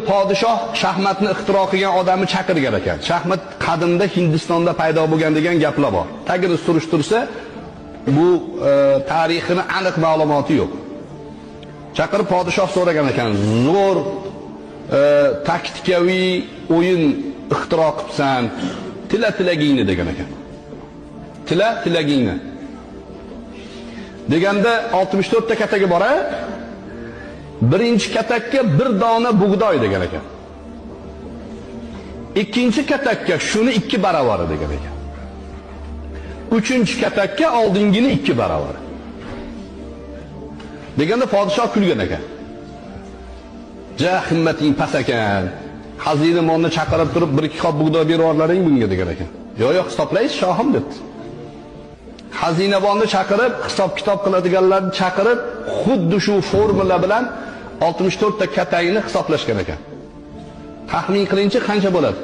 Podshoh shaxmatni ixtiro qilgan odamni chaqirgan ekan. Shaxmat qadimda Hindistonda paydo bo'lgan degan gaplar bor. Tagini surishtirsa, bu tarixini aniq ma'lumoti yo'q. Chaqirib podshoh so'ragan ekan, zo'r taktikaviy o'yin ixtiro qilibsan, tila tilagingni degan ekan. Tila tilagingni. Deganda 64 ta katagi bor a? Birinchi katakka bir dona bug'doy degan ekan. Ikkinchi katakka shuni 2 baravari degan ekan. Uchinchi katakka oldingini 2 baravari. Deganda podshoh kulgan ekan. Ja himmating past ekan. Xazinamonni chaqirib turib bir ikki qop bug'doy berib yuborlaring bunga degan ekan. Yo'q, yo'q, hisoblaysiz shohim debdi. Xazinabonni chaqirib, hisob kitob qiladiganlarni chaqirib, xuddi shu formula bilan 64 ta katagini hisoblashgan ekan. Taxmin qilingchi qancha bo'ladi?